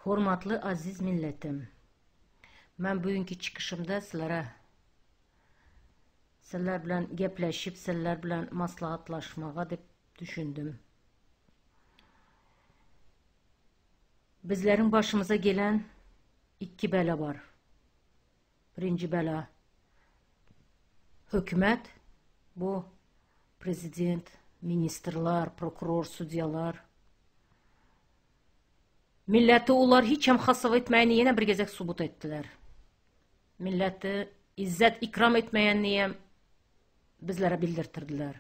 Hormatly aziz milletim! Men bugünki çykyşymda sizlere sizler bilen gepleşip, sizler bilen maslahatlaşmaga dip düşündim. Bizleriň başymyza gelen ikki bela bar. Birinji bela hökümet, bu prezident, ministrlar, prokuror, sudýalar. Milleti olar hiç hem hasap etmeyeni ýene bir gezek subut etdiler. Milleti izzet ikram etmeyenini hem bizlere bildirtirdiler.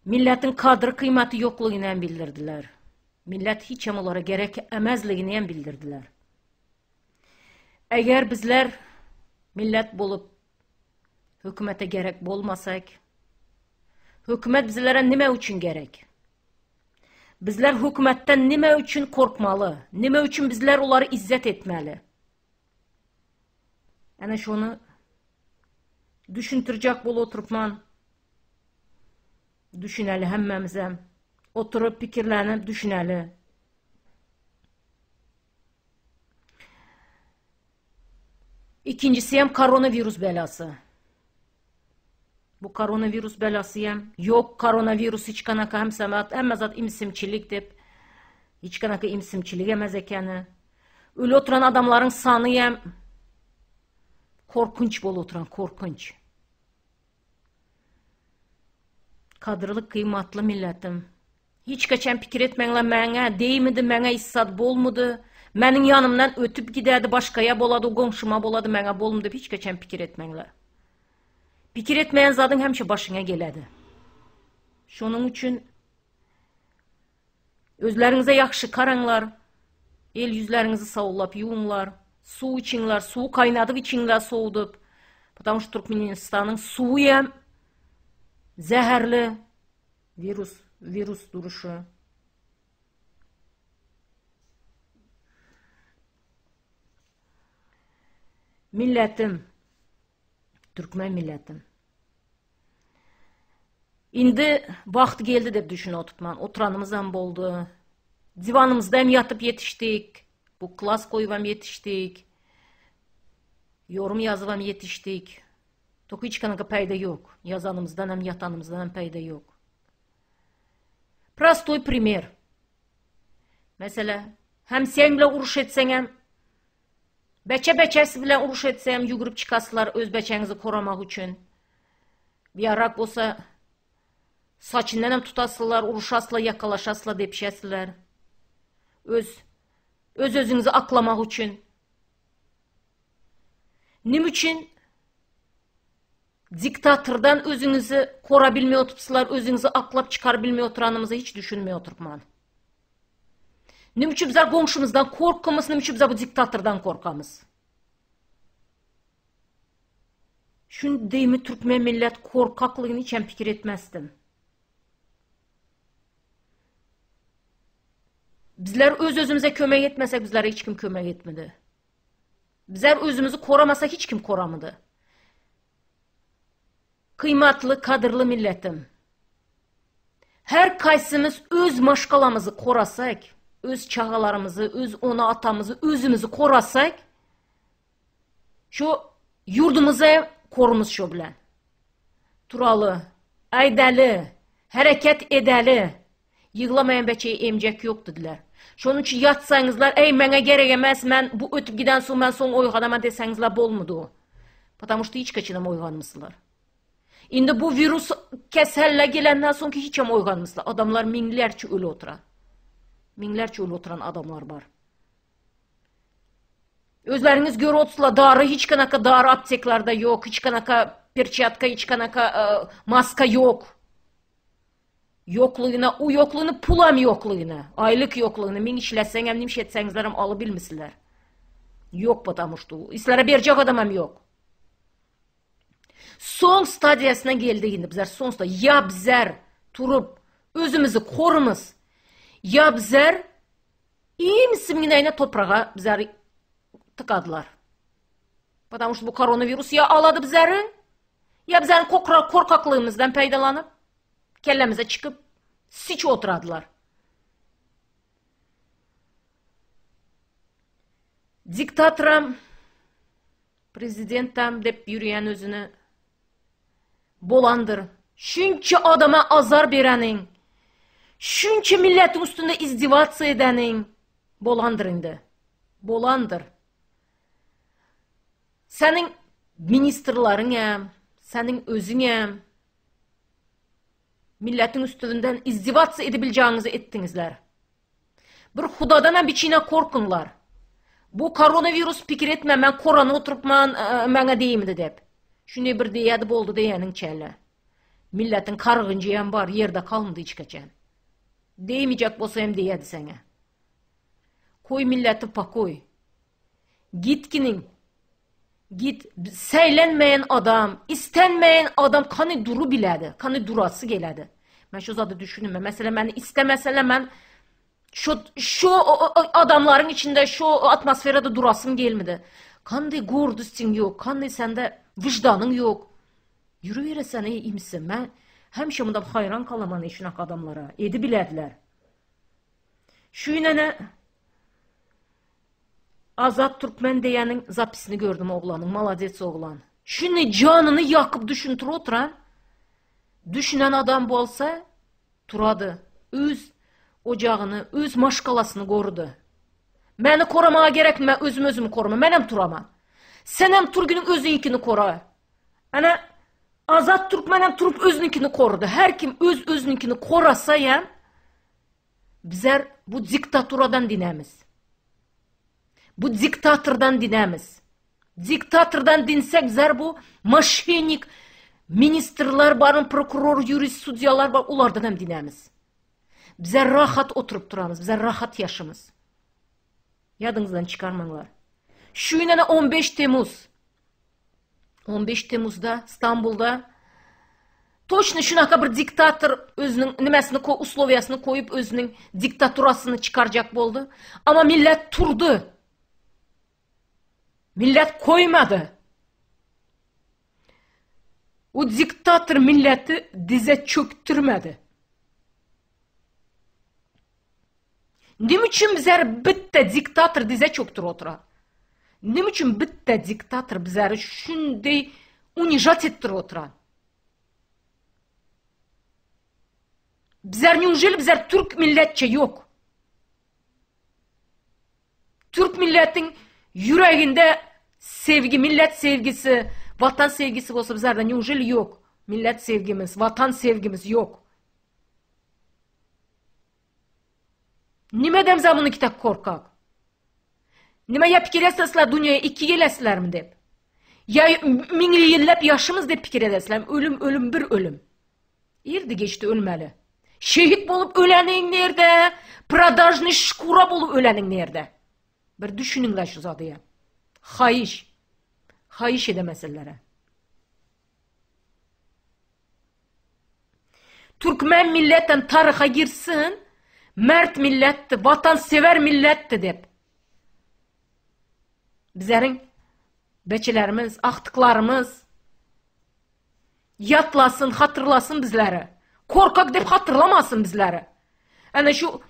Milletin kadry kıymaty ýoklugyny hem bildirdiler. Millet hiç hem olara gerek emezligini hem bildirdiler. Eger bizler millet bolup hökümete gerek bolmasak, hökümet bizlere nime üçin gerek? Bizler hökümetden nime üçin korkmaly? Nime üçin bizler olary izzet etmeli? Ene şony düşündirjek bolup oturypman. Düşüneli hemmemizem. Oturup pikirlenip düşüneli. İkincisi hem koronavirus belası. Bu koronavirus belası hem yok koronavirus hiç kanaka hem semat hem zat imsimçilik dep hiç kanaka imsimçilik emez ekeni. Ölü oturan adamların sanı hem korkunç bol oturan korkunç. Kadrly kıymatly milletim. Hiç kaçan pikir etmeňler mäňä deýmidi, mäňä issat bolmady. Meniň ýanymdan ötüp gidädi, başgaýa bolady, goňşuma bolady, mäňä bolmady diýip hiç kaçan pikir etmeňler. Pikir etmeýän zadyň hemişe başyňa geledi. Şonuň üçin özleriňize ýagşy karaňlar, el ýüzleriňizi sawlap ýuwuňlar, suw içiňler, suwy gaýnadyp içiňler sowudyp. Потому что Türkmenistanyň suwy hem zäherli. Virus, virus duruşy. Milletim, türkmen milletim. Indi wagt geldi dep düşünip oturtman. Oturanymyz hem boldy. Diwanymyzda hem ýatyp ýetişdik. Bu klas goýup hem ýetişdik. Yorum ýazyp hem ýetişdik. Tok hiç kanaga paýda ýok. Ýazanymyzdan hem ýatanymyzdan hem paýda ýok. Prostoý primer. Mesela, hem sen bilen uruş etseň hem beçe beçesi bilen uruş etse hem ýügürip çykaslar öz beçäňizi koramak üçin. Bir bolsa saçyndan hem tutaslylar, uruşaslylar, ýakalaşaslylar, depişesliler. Öz öz özüňizi aklamak üçin. Nime üçin diktatordan özüňizi kora bilmey oturupsylar, özüňizi aklap çykar bilmey oturanymyzy hiç düşünmey oturupman. Nime üçin bizler goňşumyzdan korkamyz, nime üçin bizler bu diktatordan korkamyz? Şundeými türkmen millet korkaklygyny hiç hem pikir etmezdim. Bizler öz özümize kömek etmesek bizlere hiç kim kömek etmedi. Bizler özümizi koramasak hiç kim koramady. Kıymatly, kadyrly milletim. Her kaysymyz öz maşgalamyzy korasak, öz çagalarymyzy, öz ona atamyzy, özümizi korasak, şu yurdumuzy korumuz şu bilen. Turaly, aýdaly, hereket edeli. Ýyglamaýan beçeýi emjek ýok didiler. Şonuň üçin ýatsaňyzlar, eý meňe gerek emes, men bu ötüp giden soň men soň oýganaman deseňizler bolmady o. Потому что hiç kaçanam oýganmyslar. Indi bu virus keselle gelenden soňki hiç hem oýganmyslar. Adamlar müňlerçe öli oturan. Müňlerçe öli oturan adamlar bar. Özleriňiz görüp otursalar, dary hiç kanaka dary apteklarda ýok, hiç kanaka perçatka, hiç kanaka e, maska ýok. Ýoklugyna, u ýoklugyny pulam ýoklugyna, aýlyk ýoklugyna, min işleseňem, nimş etseňizlerem alyp bilmisizler. Ýok потому что. Islere berjek adamam ýok. Soň stadiýasyna geldik indi bizler soň stadiýa. Ýa bizler turup özümizi korumyz, ýa bizler imsimginäýne topraga bizleri tykadylar. Потому что bu koronavirus ýa alady bizleri, Ýa bizäniň korkaklygymyzdan peýdalanyp, kellämize çykyp, siç oturadylar. Diktatoram, prezidentam dep ýürýän özüni bolandyr. Şunça adama azar bereniň, şunça milletiň üstünde izdiwatsa edeniň bolandyr indi. Bolandyr. Seniň ministrleriňem, seniň özüňem milletiň üstünden izdiwatsa edibiljagyňyzy etdiňizler. Bir hudadanam biçine korkuňlar. Bu koronawirus pikir etme, men korana oturypman, e, maňa diýmedi dep. Şuny bir diýýärdi boldy diýeniň çäle. Milletiň kargynjy hem bar, ýerde kalmady hiç kaçan. Diýmejek bolsa hem diýýärdi saňa. Koý milleti pokoý. Gitginiň. Git seýlenmeýän adam, istenmeýän adam kany duru bilädi, kany durasy geledi. Men şu zady düşünme. Mesela meni istemeseler men şu şu adamlaryň içinde şu atmosferada durasym gelmedi. Kandy gordostyň ýok, kandy sende wyždanyň ýok. Ýürüberesen ey imsi. Men hemişe mundan haýran kalaman şunak adamlara. Edi bilediler. Şu ýene Azat Türkmen diýeniň zapisini gördüm oglanyň, molodets oglan. Şuny janyny ýakyp düşündir oturan. Düşünen adam bolsa turady. Öz ojagyny, öz maşgalasyny gorudy. Meni koramaga gerek men özüm özümi koruma. Menem turaman. Senem tur günüň özüňkini kora. Ana Azat Türkmenem turup özüninkini korudy. Her kim öz özüninkini korasa ýa Bizler bu diktaturadan dinemiz. Bu diktatordan dinemiz. Diktatordan dinsek bizler bu moşennik ministrler bar, prokuror, yurist, sudyalar bar, ulardan hem dinemiz. Bizler rahat oturup duramız, bizler rahat yaşımız. Yadyňyzdan çykarmaňlar. Şu ýene 15 Temmuz. 15 Temmuzda Stambulda toçno şunaka bir diktator özüniň nimesini uslowiýasyny koýup özüniň diktaturasyny çykarjak boldy. Ama millet turdy. Millet koýmady. O diktator milleti dize çöktürmedi. Nime üçin bizler bitta diktator dize çöktürip oturar? Nime üçin bitta diktator bizleri şunday унижать ettirip oturar? Bizler neужели bizler türk milletçe yok? Türk milletin yüreğinde sevgi, millet sevgisi, vatan sevgisi bolsa bizlerde neужели yok? Millet sevgimiz, vatan sevgimiz yok. Nimeden bizler bunu kitap korkak? Nime ya pikir etsesler dünyaya iki gelesizlermi dep? Ya mingli ýyllap ýaşymyz dep pikir edesizlermi? Ölüm, ölüm bir ölüm. Irdi geçdi ölmeli. Şehit bolup öleniň nerde? Prodajny şkura bolup öleniň nerde? Bir düşüniňler şu zady. Haýyş. Haýyş edemeselere. Türkmen milletem taryha girsin, mert milletdi, vatansever milletdi dep. Bizleriň beçelerimiz, agtyklarymyz ýatlasyn, hatyrlasyn bizleri. Korkak dep hatyrlamasyn bizleri. Ana şu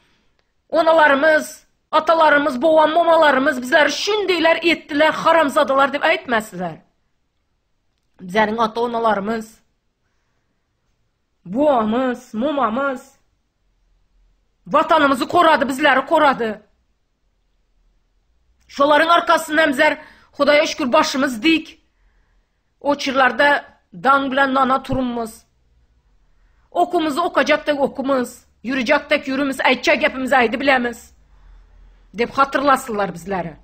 onalarymyz, atalarymyz, bobam, mamalarymyz bizleri şundeýler etdiler, haramzadalar dep aýtmasynlar. Bizleriň ata-onalarymyz, bobamyz, momamyz Watanymyzy korady, bizleri korady. Şolaryň arkasyndan bizler Hudaýa şükür başymyz dik. Oçurlarda daň bilen nana turumyz. Okumyzy okajak dek okumyz, ýürüjek dek ýürümiz, aýtjak gepimizi aýdy bilemiz. Dep hatyrlasynlar bizleri.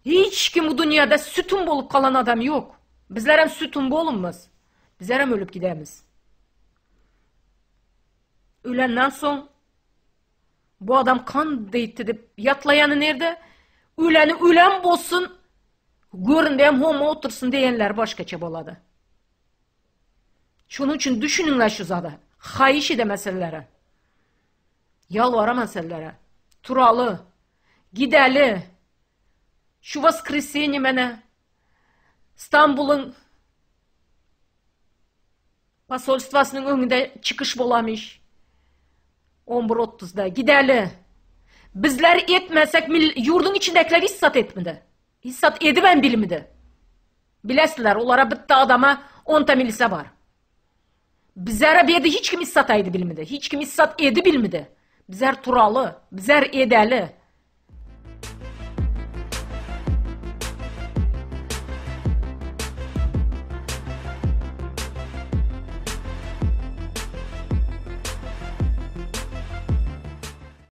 Hiç kim bu dünýäde sütün bolup kalan adam ýok. Bizler hem sütün bolunmaz. Bizler hem ölüp gidemiz. Ölenden soň bu adam kan diýdi diýip ýatlaýany nerde? Öleni ölen bolsun, göründe hem homo otursun diýenler başgaça bolady. Şonuň üçin düşüniňler şu zada. Haýyş ede meselelere. Ýalbaraman sizlere. Turaly. Gideli. Şu woskreseniýe mene Stambulyň posolstwasynyň öňünde çykyş bolamyş. 11.30-da gideli. Bizler etmesek ýurduň içindekiler hiç zat etmedi. Hiç zat edibem bilmedi. Bilesizler, olara bitta adama 10 ta milise bar. Bizlere bu ýerde hiç kim hiç zat aýdy bilmedi. Hiç kim hiç zat edi bilmedi. Bizler turaly, bizler edeli.